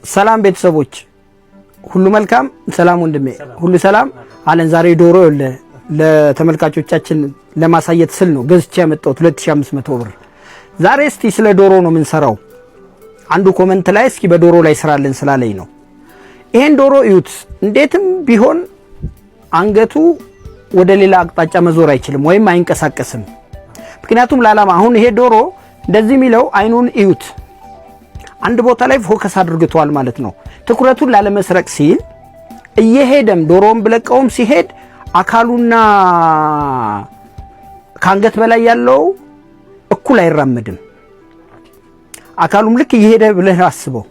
ሰላም ቤተሰቦች፣ ሁሉ መልካም። ሰላም ወንድሜ፣ ሁሉ ሰላም አለን። ዛሬ ዶሮ ለተመልካቾቻችን ለማሳየት ስል ነው ገዝቼ ያመጣሁት 2500 ብር። ዛሬ እስቲ ስለ ዶሮ ነው የምንሰራው። አንዱ comment ላይ እስኪ በዶሮ ላይ ስራልን ስላለኝ ነው። ይሄን ዶሮ እዩት። እንዴትም ቢሆን አንገቱ ወደ ሌላ አቅጣጫ መዞር አይችልም ወይም አይንቀሳቀስም። ምክንያቱም ለዓላማ አሁን ይሄ ዶሮ እንደዚህ የሚለው አይኑን እዩት፣ አንድ ቦታ ላይ focus አድርግቷል ማለት ነው። ትኩረቱን ላለመስረቅ ሲል እየሄደም ዶሮውን ብለቀውም ሲሄድ አካሉና ከአንገት በላይ ያለው እኩል አይራመድም። አካሉም ልክ እየሄደ ብለህ አስበው፣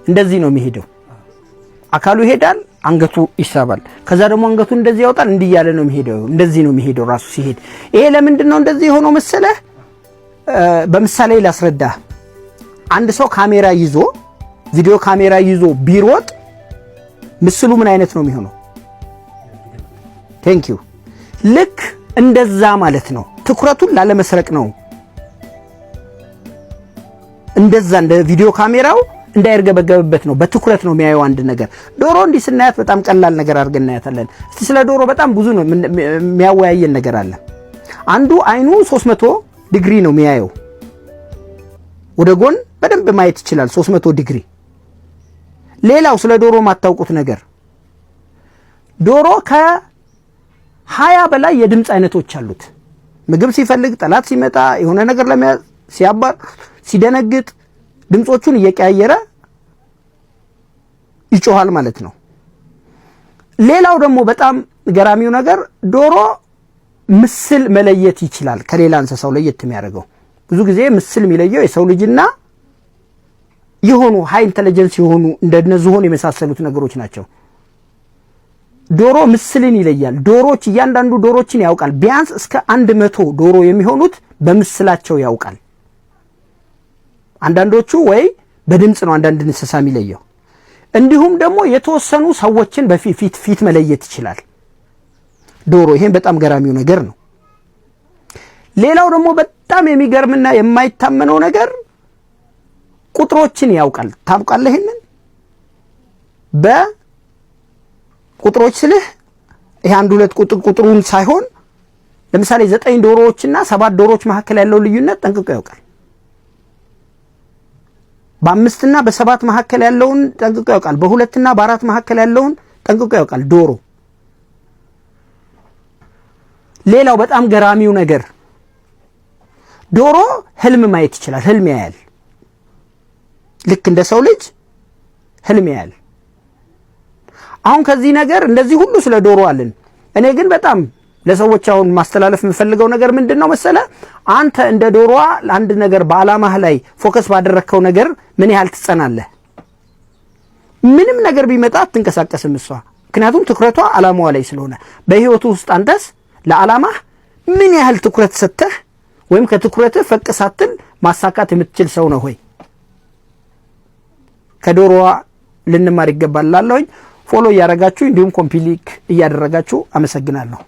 እንደዚህ ነው የሚሄደው። አካሉ ይሄዳል፣ አንገቱ ይሳባል። ከዛ ደግሞ አንገቱ እንደዚህ ያወጣል። እንዲህ እያለ ነው የሚሄደው። እንደዚህ ነው የሚሄደው ራሱ ሲሄድ። ይሄ ለምንድን ነው እንደዚህ የሆነው መሰለህ? በምሳሌ ላስረዳህ። አንድ ሰው ካሜራ ይዞ፣ ቪዲዮ ካሜራ ይዞ ቢሮጥ ምስሉ ምን አይነት ነው የሚሆነው? Thank you። ልክ እንደዛ ማለት ነው። ትኩረቱን ላለመስረቅ ነው። እንደዛ እንደ ቪዲዮ ካሜራው እንዳይርገበገብበት ነው። በትኩረት ነው የሚያየው አንድ ነገር። ዶሮ እንዲህ ስናያት በጣም ቀላል ነገር አድርገን እናያታለን። እስቲ ስለ ዶሮ በጣም ብዙ ነው የሚያወያየን ነገር አለ። አንዱ አይኑ 300 ዲግሪ ነው የሚያየው። ወደ ጎን በደንብ ማየት ይችላል፣ 300 ዲግሪ። ሌላው ስለ ዶሮ የማታውቁት ነገር፣ ዶሮ ከ20 በላይ የድምፅ አይነቶች አሉት። ምግብ ሲፈልግ፣ ጠላት ሲመጣ፣ የሆነ ነገር ለመያዝ ሲያባር፣ ሲደነግጥ ድምፆቹን እየቀያየረ ይጮሃል ማለት ነው። ሌላው ደግሞ በጣም ገራሚው ነገር ዶሮ ምስል መለየት ይችላል። ከሌላ እንስሳው ለየት የሚያደርገው ብዙ ጊዜ ምስል የሚለየው የሰው ልጅና የሆኑ high intelligence የሆኑ እንደነ ዝሆን የመሳሰሉት ነገሮች ናቸው። ዶሮ ምስልን ይለያል። ዶሮች እያንዳንዱ ዶሮችን ያውቃል። ቢያንስ እስከ 100 ዶሮ የሚሆኑት በምስላቸው ያውቃል። አንዳንዶቹ ወይ በድምፅ ነው አንዳንድ እንስሳ የሚለየው። እንዲሁም ደግሞ የተወሰኑ ሰዎችን በፊት ፊት መለየት ይችላል ዶሮ። ይሄን በጣም ገራሚው ነገር ነው። ሌላው ደግሞ በጣም የሚገርምና የማይታመነው ነገር ቁጥሮችን ያውቃል። ታውቃለህ? ይሄንን በቁጥሮች ስልህ ይሄ አንድ ሁለት ቁጥር ቁጥሩን ሳይሆን ለምሳሌ ዘጠኝ ዶሮዎችና ሰባት ዶሮዎች መካከል ያለው ልዩነት ጠንቅቆ ያውቃል። በአምስትና በሰባት መካከል ያለውን ጠንቅቆ ያውቃል። በሁለትና በአራት መካከል ያለውን ጠንቅቆ ያውቃል ዶሮ። ሌላው በጣም ገራሚው ነገር ዶሮ ህልም ማየት ይችላል። ህልም ያያል። ልክ እንደ ሰው ልጅ ህልም ያያል። አሁን ከዚህ ነገር እንደዚህ ሁሉ ስለ ዶሮ አለን። እኔ ግን በጣም ለሰዎች አሁን ማስተላለፍ የምፈልገው ነገር ምንድን ነው መሰለ? አንተ እንደ ዶሮዋ አንድ ነገር በዓላማህ ላይ focus ባደረግከው ነገር ምን ያህል ትጸናለህ? ምንም ነገር ቢመጣ አትንቀሳቀስም እሷ። ምክንያቱም ትኩረቷ ዓላማዋ ላይ ስለሆነ። በህይወቱ ውስጥ አንተስ ለዓላማህ ምን ያህል ትኩረት ሰጥተህ ወይም ከትኩረትህ ፈቅ ሳትል ማሳካት የምትችል ሰው ነው ወይ? ከዶሮዋ ልንማር ይገባል ላለሁኝ follow እያደረጋችሁ እንዲሁም copy link እያደረጋችሁ አመሰግናለሁ።